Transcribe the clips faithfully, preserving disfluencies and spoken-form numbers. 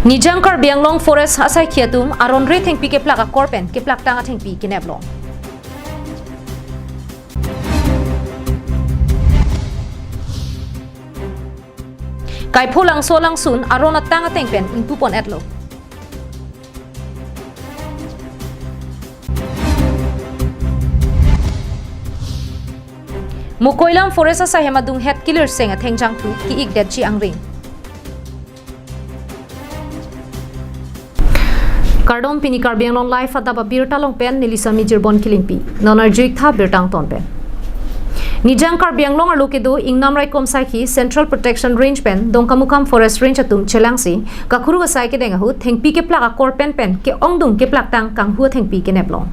Nijang Karbi Anglong Forest asaikhi atum aron re thengpi keplak akor pen keplaktang athengpi kenep long. Kaipholangso alangsun aron atang ateng pen ingpupon-etlo. Mokoilam Forest asaihem adung het kilirseng athengjang pu ki-ikdetji angring. Kardom, pini Karbi Anglong Live adap abirta along pen neli Sami Jirbon Kilingpi. Non arju-ik tha birta angton pen. Nijang Karbi Anglong arlo kedo Ingnam Raikom asaikhi Central Protection Range pen Dongkamukam Forest Range atum chelangsi kakuruk asai kedeng ahut thengpi keplak akor pen pen ke-ongdung keplaktang kanghu athengpi kenep long.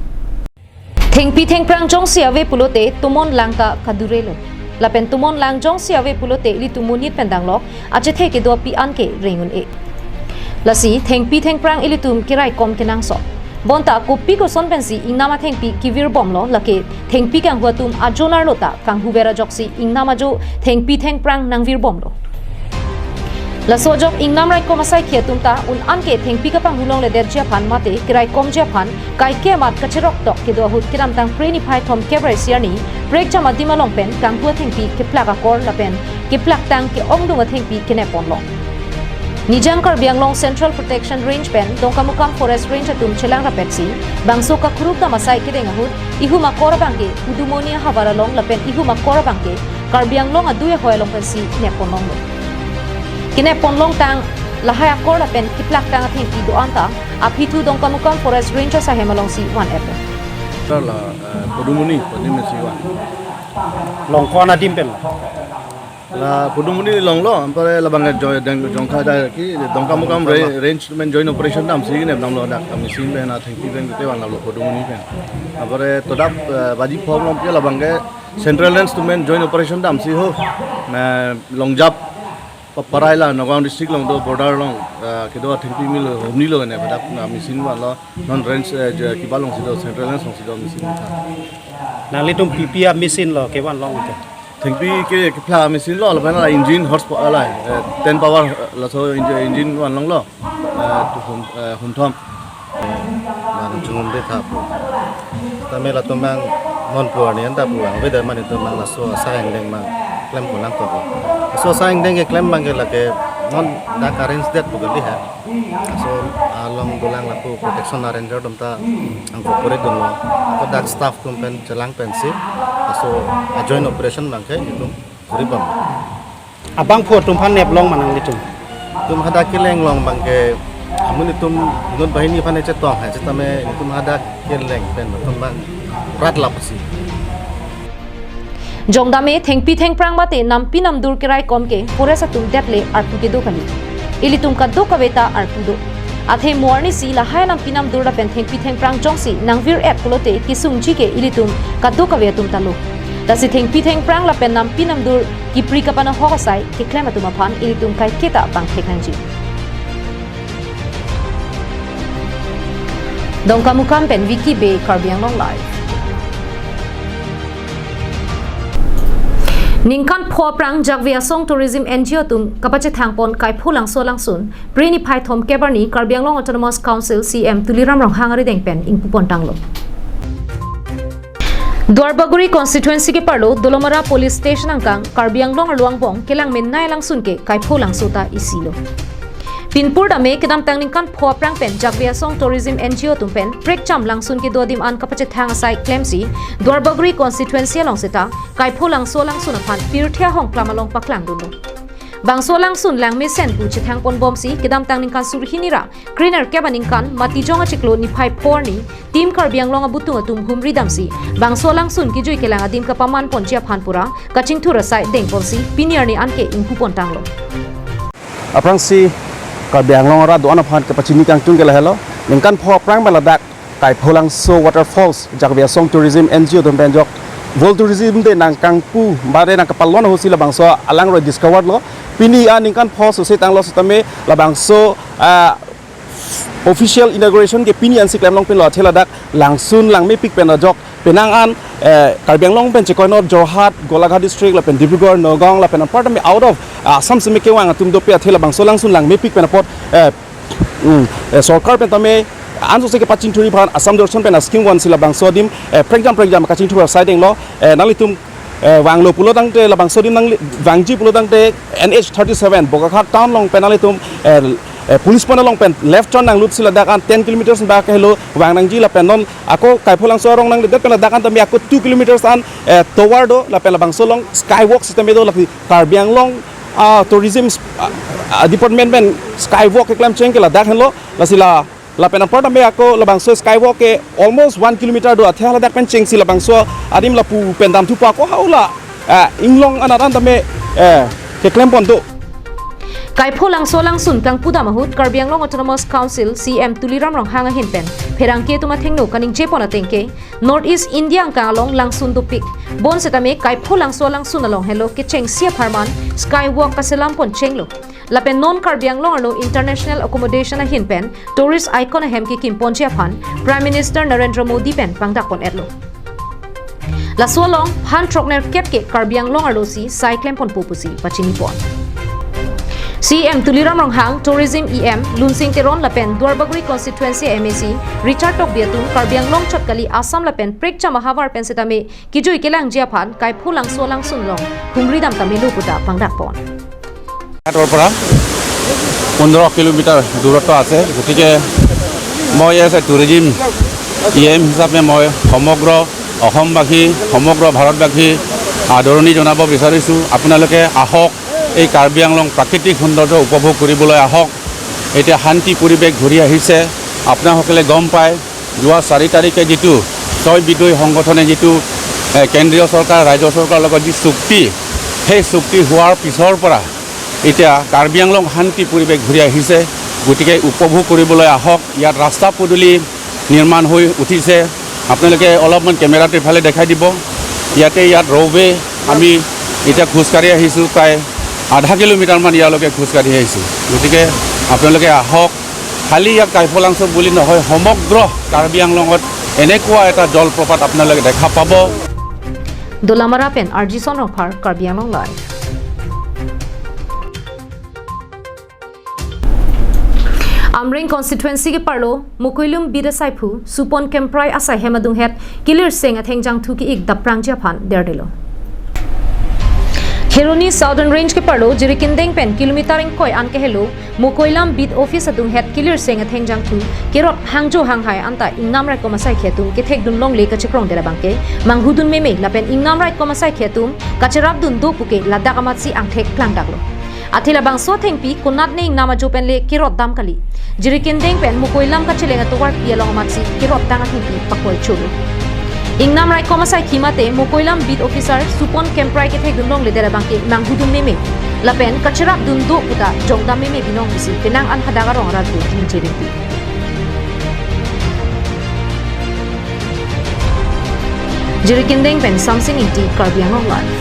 Thengpi thengphrang jongsi ave pulote tomon lang ta kadure lo. Lapen tomon lang jongsi ave pulote ilitum monit pen danglok achethe kedo api an ke reng un-e. Lasi thengpi thengphrang ilitum keraikom kenangsot. Bonta kopi koson pensi ingnam athengpi kevirbomlo, lake thengpi kanghu atum ajonar lo ta kanghuver ajoksi ingnam ajo thengpi thengphrang nangvirbomlo. Laso ajok Ingnam Raikom asaikhi atum ta un-an ke thengpi kapanghu longledetji aphan mate keraikomji aphan kaike amat kacherok tok kedo ahut kedamtang Phre niphai thomkep ra isi arni prekjam adim along pen kanghu athengpi keplak akor lapen keplaktang ke-ongdung athengpi kenep ponlong. Nijang Karbi Anglong Central Protection Range pen Dongkamukam Forest Range atum chelang rapetsi bangso kakuruk dam asai kedeng ahut ihum akor abangke Pudumoni ahavar along lapen ihum akor abangke Karbi Anglong adui ahoi along pensi nep ponlonglo. Kenep ponlongtang lahai akor lapen keplaktang athengpi do-an ta aphi thu Dongkamukam Forest Range asaihem alongsi van-etlo. Sir, la, eh, Pudumoni, Pudumoni siwa. Long ko-an adim pen? La Pudumoni longlo, anpare labang jo-, deng jongkha da ki Dongkamukam re-, Range pen joint operation damsi kenep damlo dak, kami sim pen athengpi pen kete van damlo Pudumoni pen. Anpare todap, eh, baji phom along ke labangke Central Range atum pen joint operation damsi ho, eh, Longjap pa-, parai la Nagaon district along do border along, eh, kedo athengpi milo, humni lo ne, badak na machine vanlo, non range, eh, je, kiba alongsi do, Central Range alongsi do machine ta. Nanglitum P P a machine lo kevan long ke? Thengpi ke, keplak machine lo, lapen la engine horse power la, eh, ten power, eh, laso engine, engine van longlo. Eh, tu hum, eh, humthom. Bang chunum de tha pu. Tame latum bang non pu arni anta pu bang, whether mane tum bang laso asai angdeng bang klem pulang ko. Laso asai angdeng keklem abangke lake non dak arrange det pu kali ha. Laso along dolang lapu protection arranger atum ta angko pore dunlo. Ko dak staff atum pen chelang pensi. Laso a joint operation abangke itum kuri bang. Abangphu atum aphan nep long ma nanglitum? Itum hadak keleng long abangke amun itum inut banghini aphan chetong hai, setame itum hadak keleng pen itum bang rat lapsi. Jongdam-e thengpi thengphrang mate nampi namdur keraikom ke forest atum det le arpu kedo kali. Ilitum kadokave ta arpu do. Athe mo arnisi lahai nampi namdur lapen thengpi thengphrang jongsi nangvir-et pulote kesungji ke ilitum kadokave atum ta lo. Lasi thengpi thengphrang lapen nampi namdur kipri kapanohok asai keklem atum aphan ilitum kaiketa pangthek nangji. Dongkamukam pen Vicky Bey, Karbi Anglong Live. Ningkan pho aphrang Jakve Asong Tourism N G O atum kapachethangpon Kaipholangso alangsun, Phre niphai thomkep arni Karbi Anglong Autonomous Council C E M Tuliram Ronghang arideng pen ingpupon tanglo. Duarbagori constituency keparlo Dolamara Police Station angkang Karbi Anglong arlo angbong kelang menei alangsun ke Kaipholangso ta isi lo. Pinpur dam-e kedamtang ningkan pho aphrang pen Jakve Asong Tourism N G O atum pen prekjam langsun kedo adim an kapachethang asai klemsi Duarbagori constituency along seta Kaipholangso alangsun aphan pirthe ahongklam along paklang dunlo. Bangso alangsun langmesen pu chethangponbomsi kedamtang ningkan suri hini ra krenerkep aningkan Matijong achiklo niphai pho arni Team Karbi Anglong abutung atum humri damsi bangso alangsun kejui kelang adim kapamanponji aphan pura kachingthur asai dengponsi pini arni anke ingpupon tanglo. Aphrangsi Karbi Anglong arat do-an aphan kapachini kangtung ke lahelo. Ningkan pho aphrang pen ladak Kaipholangso Waterfalls Jakve Asong Tourism N G O atum pen ajok World Tourism Day nangkangpu, bade nangkapalon ahutsi labangso alangroi discovered lo. Pini aningkan pho sose tanglo setame labangso, ah, official inauguration ke pini ansi klemlong pinlo, athe ladak langsun langmepik pen ajok penang an, eh, Karbi Anglong pen chekoinot Jorhat, Golaghat district lapen Dibrugarh, Nagaon lapen anparta me out of, ah, Assam seme kevang atum dopik, athe labangso langsun langmepik pen apot, eh, Hmm, eh, sorkar pen tame ansose kepachingthuri aphan Assam Darshan pen a-scheme vansi labangso adim, eh, prekjam prekjam kachingthur asai denglo, eh, nanglitum, eh, vanglo pulo tangte labangso adim nangli vangji pulo tangte N H thirty-seven Bokakhat town along pen nanglitum, eh, eh, police pon along pen left turn nanglutsi ladak an ten kilometers bak helo vang nangji lapen non ako Kaipholangso arong nangledet pen ladak an tame ako two kilometers an, eh, tovar do lapen labangso along skywalk system do lasi Karbi Anglong, ah, tourism, ah, ah, department pen skywalk keklem cheng ke ladak henlo, lasi la, lapen apar tame ako labangso skywalk ke almost one kilometer do, athe ladak pen chengsi labangso adim lapu pen damthupo ako hau la, ah, inglong anat an tame, eh, keklem pon do. Kaipholangso alangsun kangpudam ahut Karbi Anglong Autonomous Council C M Tuliram Ronghang ahin pen pherangke atum athengno kaningje pon ateng ke North East India angkang along langsun dopik. Bonsetame Kaipholangso alangsun along helo kechengsi apharman skywalk kaselam pon chenglo. Lapen non Karbi Anglong arlo international accommodation ahin pen tourist icon ahem kekim ponji aphan Prime Minister Narendra Modi pen pangdak pon etlo. Laso along phan throknerkep ke Karbi Anglong arlosi sai klem ponpo pusi pachini pon. C M Tuliram Ronghang, Tourism E M Lunsing Teron lapen Duarbagori Constituency M A C Richard Tokbi atum Karbi Anglong chot kali Assam lapen prekjam ahavar pen setame kijui kelangji aphan Kaipholangso alangsun along humri dam tame lo puta pangdak pon. ইয়াৰ পৰা পোন্ধৰ কিলোমিটাৰ দূৰত্ব আছে। গতিকে মই as a tourism E M হিচাপে মই সমগ্ৰ অসমবাসী, সমগ্ৰ ভাৰতবাসী আদৰণি জনাব বিচাৰিছোঁ। আপোনালোকে আহক, এই কাৰ্বি আংলং প্ৰাকৃতিক সৌন্দৰ্য উপভোগ কৰিবলৈ আহক। এতিয়া শান্তি পৰিৱেশ ঘূৰি আহিছে। আপোনাসকলে গম পায়, যোৱা চাৰি তাৰিখে যিটো ছয় বিদ্ৰোহী সংগঠনে যিটো, এ, কেন্দ্ৰীয় চৰকাৰ, ৰাজ্য চৰকাৰৰ লগত যি চুক্তি, সেই চুক্তি হোৱাৰ পিছৰ পৰা এতিয়া কাৰ্বি আংলং শান্তি পৰিৱেশ ঘূৰি আহিছে। গতিকে উপভোগ কৰিবলৈ আহক। ইয়াত ৰাস্তা পদূলি নিৰ্মাণ হৈ উঠিছে। আপোনালোকে অলপমান কেমেৰাটো ইফালে দেখাই দিব। ইয়াতে ইয়াত ৰৌৱে আমি এতিয়া খোজকাঢ়ি আহিছোঁ, প্ৰায় আধা কিলোমিটাৰমান ইয়ালৈকে খোজকাঢ়ি আহিছোঁ। গতিকে আপোনালোকে আহক। খালি ইয়াত কাইফলাংচো বুলি নহয়, সমগ্ৰ কাৰ্বি আংলঙত এনেকুৱা এটা জলপ্ৰপাত আপোনালোকে দেখা পাব। Dolamara pen R G Son Rongphar, Karbi Anglong Live. Amreng constituency keparlo Mokoilum beat asaiphu Supon Kemprai asai hem adunghet kilirseng athengjang thu ki-ik daprangji aphan derdelo. Kheroni Southern Range keparlo Jirikindeng pen kilometer ingkoi an kehelo Mokoilum beat office adunghet kilirseng athengjang thu kerot hangjo hanghai anta ingnam raikom asaikhi atum kethekdun longle kachekrongdet abangke manghudun meme lapen ingnam raikom asaikhi atum kacherapdun do puke ladak amatsi angthek klangdaklo. Athe labangso athengpi konatne ingnam ajo pen le kerot dam kali. Jirikindeng pen Mokoilum kacheleng atovarpi along amatsi kerot dam athengpi pakoi cholo. Ingnam raikom asaikhi mate Mokoilum beat officer Supon Kemprai kethekdun longledet abangke manghudun meme lapen kacherapdun do puta jongdam meme binong pusi penang an hadak arong arat do ningje rinti. Jirikindeng pen Samsing Ingti, Karbi Anglong Live.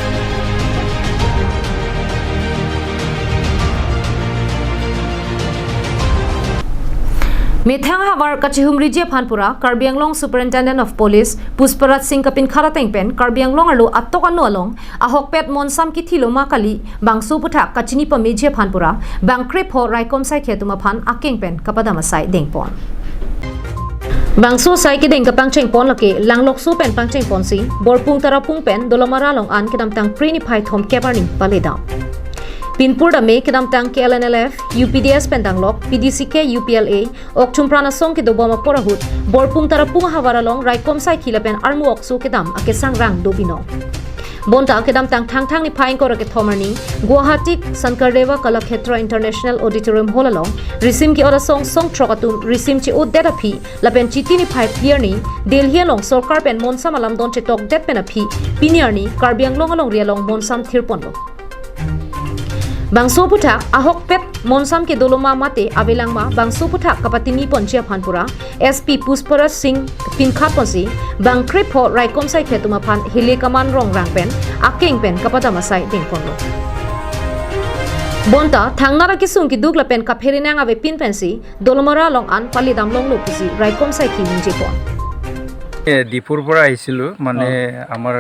Methang havar kachihumriji aphan pura Karbi Anglong Superintendent of Police Pushparaj Singh kapinkhat ateng pen Karbi Anglong arlo atok ano along ahokpet monsam kithilo ma kali bangso aputhak kachini pameji aphan pura bangkrepho raikom saikhi atum aphan akeng pen kapadam asai dengpon. Bangso asai kedeng kapangchengpon lake Langlokso pen pangchengponsi Borpung Tarapung pen Dolamara along an kedamtang Phre niphai thomkep arni paledam. Pinpur dame kedamtang K L N L F, U P D S pen danglok P D C K, U P L A, Okchumpran asong kedobom apor ahut Borpung Tarapung ahavar along raikom saikhi lapen armu okso kedam akesang rang do binong. Bonta kedamtang Thangthang niphai ingkoi ra kethom arni Guwahati Sankardev Kalakshetra International Auditorium Hall along risim ke-ot asong song throk atum risim che-otdet aphi lapen Chiti niphai phli arni Delhi along sorkar pen monsam alamdon chetokdet pen aphi pini arni Karbi Anglong alongri along monsam thirponlo. Bangso aputhak ahokpet monsam kedolo ma mate avelang ma bangso aputhak kapatini ponji aphan pura S P Pushparaj Singh pinkhat ponsi bangkrepho raikom saikhi atum aphan hile kaman rongrang pen akeng pen kapadam asai dengponlo. Bonta thangnat akesung keduk lapen kaphere nang avepin pensi Dolamara along an paledam longlo pusi raikom saikhi ningjepon. এ, ডিফুৰ পৰা আহিছিলোঁ, মানে, হয়। আমাৰ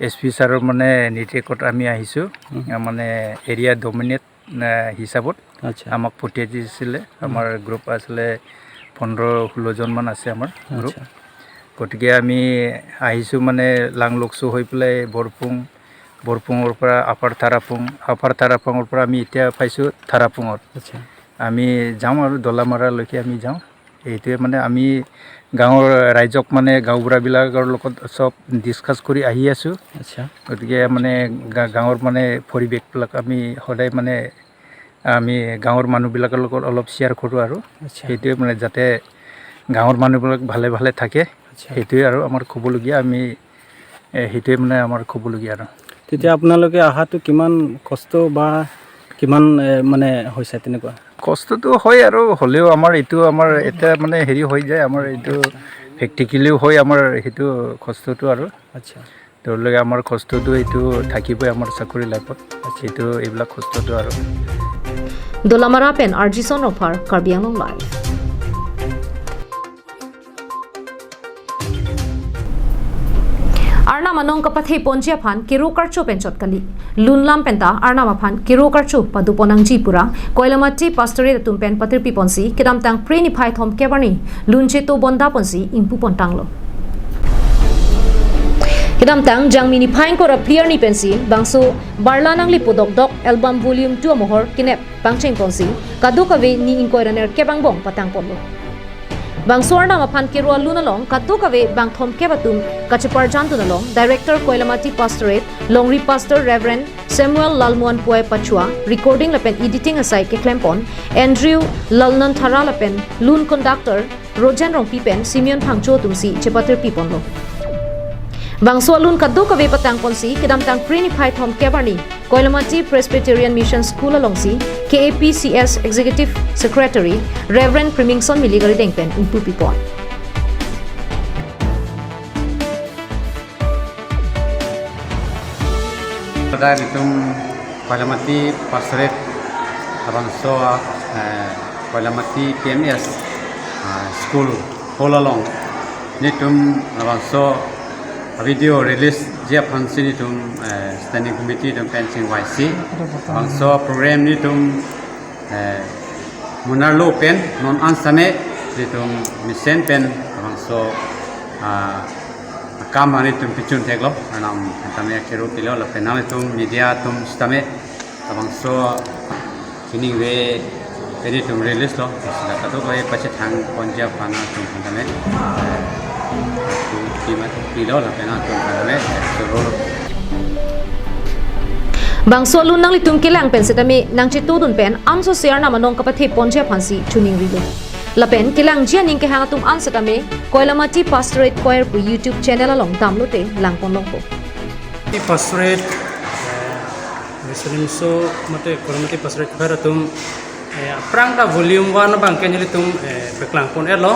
S P ছাৰৰ, মানে, নিৰ্দেশত আমি আহিছোঁ। উম। আ, মানে, এৰিয়া ডমিনেট আহ, হিচাপত আচ্ছা। আমাক পঠিয়াই দিছিলে। উম। আমাৰ গ্ৰুপ আছিলে পোন্ধৰ ষোল্লজন মান আছে আমাৰ গ্ৰুপ। আচ্ছা। গতিকে আমি আহিছোঁ মানে লাংলকচু হৈ পেলাই বৰপুং, বৰপুঙৰ পৰা আপাৰ তাৰাপুং, আপাৰ তাৰাপুঙৰ পৰা আমি এতিয়া পাইছোঁ তাৰাপুঙত। আচ্ছা। আমি যাওঁ আৰু দলামাৰালৈকে আমি যাওঁ। এইটোৱে মানে আমি গাঁৱৰ ৰাইজক মানে গাঁওবুঢ়াবিলাকৰ লগত চব ডিছকাছ কৰি আহি আছোঁ। আচ্ছা। গতিকে মানে গা-, গাঁৱৰ মানে পৰিৱেশবিলাক আমি সদায় মানে আমি গাঁৱৰ মানুহবিলাকৰ লগত অলপ শ্বেয়াৰ কৰোঁ আৰু। আচ্ছা। সেইটোৱে মানে যাতে গাঁৱৰ মানুহবিলাক ভালে ভালে থাকে, আচ্ছা। সেইটোৱে আৰু আমাৰ ক'বলগীয়া। আমি, এ, সেইটোৱে মানে আমাৰ ক'বলগীয়া আৰু। তেতিয়া আপোনালোকে অহাটো কিমান কষ্ট বা কিমান, এ, মানে হৈছে তেনেকুৱা? কষ্টটো হয় আৰু হ'লেও আমাৰ এইটো আমাৰ এটা মানে হেৰি হৈ যায়, আমাৰ এইটো প্ৰেক্টিকেলিও হয় আমাৰ সেইটো কষ্টটো আৰু। আচ্ছা। তেওঁলোকে আমাৰ কষ্টটো এইটো থাকিবই আমাৰ চাকৰি লাইফত। আচ্ছা। এইটো এইবিলাক কষ্টটো আৰু। Dolamara pen R G Son Ronghang, Karbi Anglong Live. Arnam anong kapathe ponji aphan kero karcho pen chot kali. Lun lam penta Arnam aphan kero karcho padopon nangji pura Koilamati Pastorate atum pen patirpi ponsi kedamtang Phre niphai thomkep arni lun cheto bonda ponsi ingpu pon tanglo. Kedamtang Jangmi niphai ingkoi ra phli arni pensi bangso Barla Nanglipo Dokdok album volume two amohor kenep pangcheng ponsi kadokave ni ingkoi ra nerkep angbong patang ponlo. Bangso Arnam aphan kero alun along kadokave bang thomkep atum kacheparjan dun along Director Koilamati Pastorate, Longri Pastor Reverend Samuel Lalmohan Poi Pachua, recording lapen editing asai keklem pon Andrew Lalnanthara lapen lun conductor Rojen Rongpi pen Simeon Phangcho atumsi chepatirpi ponlo. Bangso alun kadokave patang ponsi kedamtang Phre niphai thomkep arni Koilamati Presbyterian Mission School alongsi K A P C S Executive Secretary Reverend Primingson Milik arideng pen ingpupi pon. Pada itum Koilamati Pastorate labangso, eh, Koilamati P M S, ah, school hall along nelitum labangso video release ji aphansi nelitum, eh, standing committee atum pen chingvaisi. Labangso program nelitum, eh, monarlo pen non an sitame nelitum mesen pen labangso, ah, akam nelitum pichun theklo, Arnam aphan tame kero pilo lapen nanglitum media atum sitame labangso sining ve peni tum release lo, sila kadokave pachethang ponji aphan atum aphan tame, eh, tu tima pilo lapen atum aphan tame, eh, choro lo. Bangso alun nanglitum kelang pen sitame nangchetodun pen ansose Arnam anong kapathe ponji aphansi choningrilo. Lapen kelangji aning kehang atum an sitame Koilamati Pastorate Choir pu YouTube channel along damlote lang pon longpo. Pastorate, eh, Muslim so mate Koilamati Pastorate Choir atum, eh, aphrang ta volume one abangke nelitum, eh, paklang pon etlo.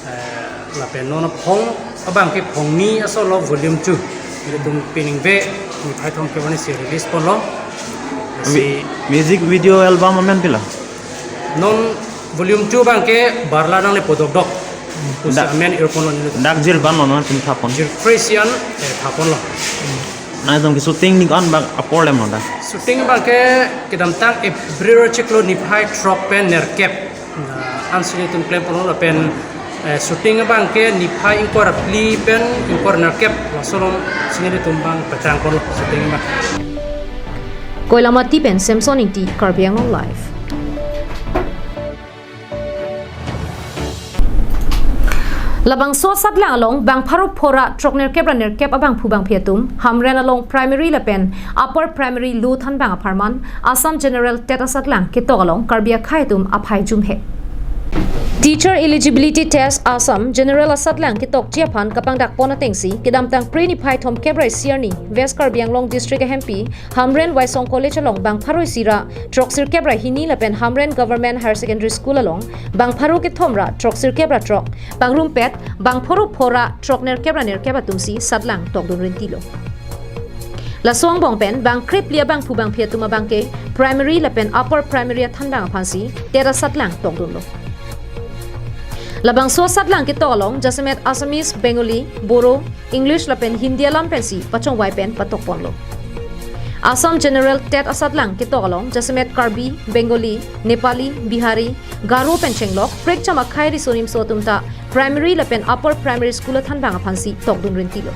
Eh, lapen non aphong abangke phongni asolo volume two. Nelitum pining ve niphai thomkep arnisi release ponlo. Mu-, si music video album amen pila? Non volume two abangke Barla Nanglipo Dokdok pusi Da-, amen ir ponlo nelitum. Dak jir ban lo non tum thapon. Jir Christian, eh, thapon lo. Nangtum ke shooting ni an bang apor lem lo da? Shooting abangke kedamtang April chiklo niphai throk pen nerkep. Nah, ansi nelitum klem ponlo lapen, eh, shooting abangke niphai ingkoi ra phli pen ingkoi ra nerkep laso along si nelitum bang pachang ponlo shooting abang. Koilamati pen Samson Ingti, Karbi Anglong Live. Labangso asatlang along bang pharo pho ra throk nerkep ra nerkep abangphu bangphi atum Hamren along primary lapen upper primary lo thanbang apharman Assam General TET asatlang ketok along Karbi akhei atum aphai jumhe. Teacher Eligibility Test Assam General asatlang ketokji aphan kapangdak pon atengsi kedamtang Phre niphai thomkep ra isi arni West Karbi Anglong District ahempi Hamren Waisong College along bang pharo isi ra throk sirkep ra hini lapen Hamren Government Higher Secondary School along bang pharo kethom ra throk sirkep ra throk, pangrumpet bang pharo pho ra throk nerkep ra nerkep atumsi satlang tokdun rintilo. Laso angbong pen bang krephli abangphu bangphi atum abangke primary lapen upper primary athanbang aphansi TET asatlang tokdunlo. Labangso asatlang ketok along jasemet Assamese, Bengali, Bodo, English lapen Hindi alam pensi pachongvai pen patok ponlo. Assam General TET asatlang ketok along jasemet Karbi, Bengali, Nepali, Bihari, Garo pen chenglok prekjam akhai riso nimso atum ta primary lapen upper primary school athanbang aphansi tokdun rintilo.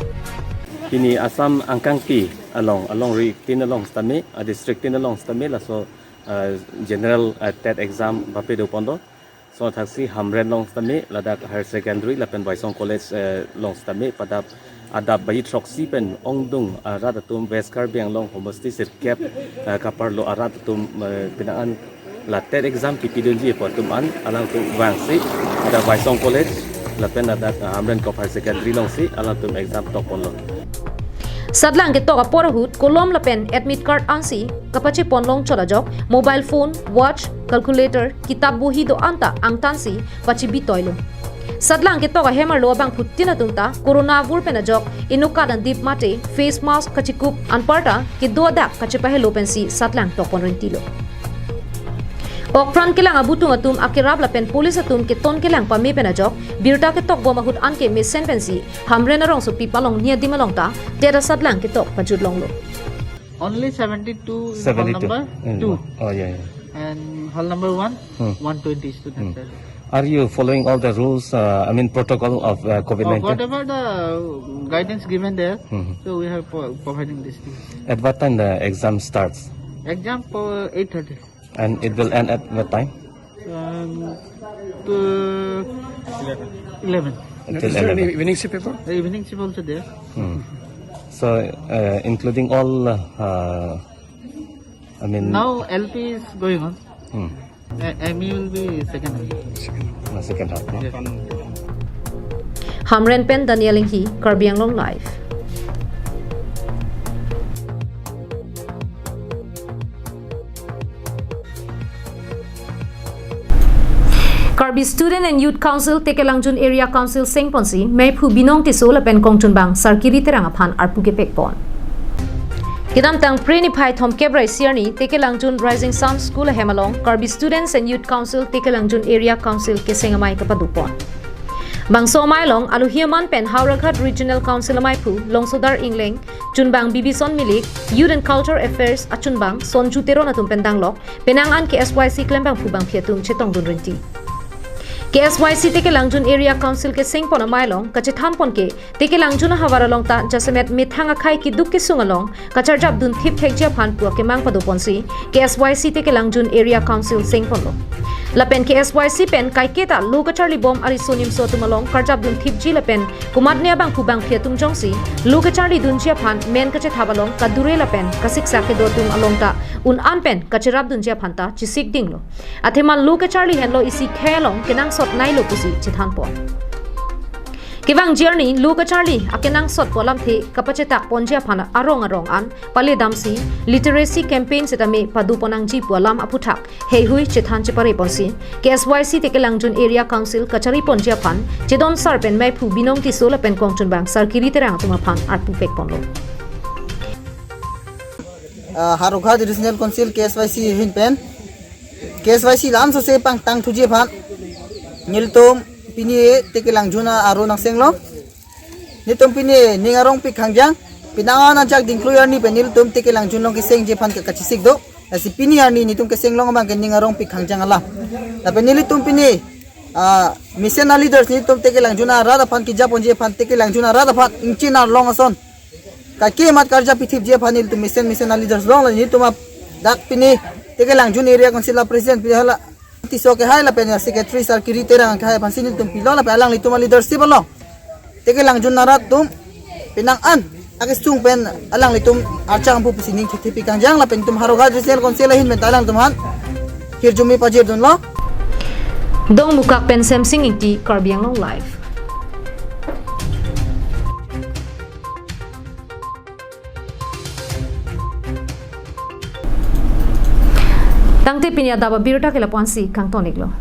Pini Assam angkangpi along, alongri tin along sitame, a district tin along sitame laso, uh, general, uh, TET exam bape doponlo. Laso athaksi Hamren along sitame, ladak higher secondary lapen Waisong College, eh, along sitame padap adap baji throksi pen ongdung arat atum West Karbi Anglong homosti sirkep, eh, kaparlo arat atum, eh, penang an la TET exam kipidunji pu atum an alangtum vangsi adap Waisong College lapen adap, eh, Hamren Kop Higher Secondary alongsi alangtum exam tokponlo. Satlang ketok apor ahut kolom lapen admit card ansi kapachepon longchot ajok mobile phone, watch, calculator, kitap bohi do-an ta angtansi pachibitoilo. Satlang ketok ahem arlo abangphutin atum ta corona vur pen ajok inut kadandip mate face mask kachikup anparta kedo adak kachepahelo pensi satlang tokpon rintilo. Okpran kelang abutung atum akerap lapen police atum keton kelang pame pen ajok birta ketokbom ahut anke mesen pensi Hamren arongsopi palongni adim along ta TET asatlang ketok pajutlonglo. Only seventy-two in hall seventy-two. Number Mm. two. Oh, yeah, yeah. And hall number one, Hmm. one twenty students Hmm. there. Are you following all the rules, uh, I mean, protocol of, uh, COVID nineteen? Oh, whatever the guidance given there, Hmm. so we have pro-, providing this thing. At what time the exam starts? Exam for eight thirty. And it will end at what time? Um, to eleven. Until Is there any eleven. Evening shift paper? The evening shift also there. Hmm. So, uh, including all, uh, I mean, now L P is going on. Hmm. Uh, M E will be second half. Uh, second half, no? Yes. Hamren pen Daniel Inghi, Karbi Anglong Live. Karbi Student and Youth Council Tekelangjun Area Council sengponsi Meiphu Binong Tisso lapen kongchunbang Sarkiri Terang aphan arpu kepekpon. Kedamtang Phre niphai thomkep ra isi arni Tekelangjun Rising Sun School ahem along Karbi Students and Youth Council Tekelangjun Area Council keseng amei kapadopon. Bangso amei along alohi aman pen Howraghat Regional Council ameiphu Longsodar Engleng, chunbang Bibison Milik, Youth and Culture Affairs achunbang Sonju Teron atum pen danglok penang an K S Y C klembangphu bangphi atum chetongdun rinti. K S Y C Tekelangjun Area Council kesengpon amei along kachethanpon ke Tekelangjun ahavar along ta jasemet methang akhei keduk kesung along kacharjapdun thip thekji aphan pu akemang padoponsi K S Y C Tekelangjun Area Council sengponlo. Lapen K S Y C pen kaiketa lo kacharlibom ariso nimso atum along karjapdun thipji lapen komatne abangphu bangphi atum jongsi lo kacharlidunji aphan men kachethap along kadure lapen kasiksa kedo atum along ta un an pen kacherapdunji aphan ta chesikdinglo. Athema lo kacharli henlo isi khei along kenangsot nailo pusi chethanpon. Kevangji arni lo kacharli akenangsot pu alamthe kapachetakponji aphan arong arong an paledamsi literacy campaign setame padoponangji pu alam aphuthak heihui chethan chepareponsi K S Y C Tekelangjun Area Council kachariponji aphan chedon sar pen Meiphu Binong Tisso lapen kongchunbang Sarkiri Terang atum aphan arpu pekponlo. Ah, Howraghat Regional Council K S Y C ahin pen K S Y C la-an sose pangtangthuji aphan nelitum pini Tekelangjun aro nangsenglo. Nelitum pini ning arongpik hangjang, penang an ajak dingklui arni pen nelitum Tekelangjun along kesengji aphan ke kachesik do. Lasi pini arni nelitum kesenglong abang ke ning arongpik hangjang alam. Lapen nelitum pini, ah, mesen aleaders nelitum Tekelangjun arat aphan kejaponji aphan Tekelangjun arat aphan ingchin arlong ason kaike mat karjap pithipji aphan nelitum mesen mesen aleaders long la nelitum dak pini Tekelangjun Area Council a-president pini hala Tisso kehai lapen a-secretary Sarkiri Terang kehai aphansi nelitum pilo lapen alanglitum a-leadership along Tekelangjun arat atum penang an akesung pen alanglitum archang pu pusi ning thipthipik hangjang lapen nelitum Howraghat Regional Council ahin pen ta alanglitum aphan hirjume pajirdunlo. Dongmukak pen Semsing Ingti, Karbi Anglong Live. Tangte pini adap abirta ke lapu-ansi kangton-iklo.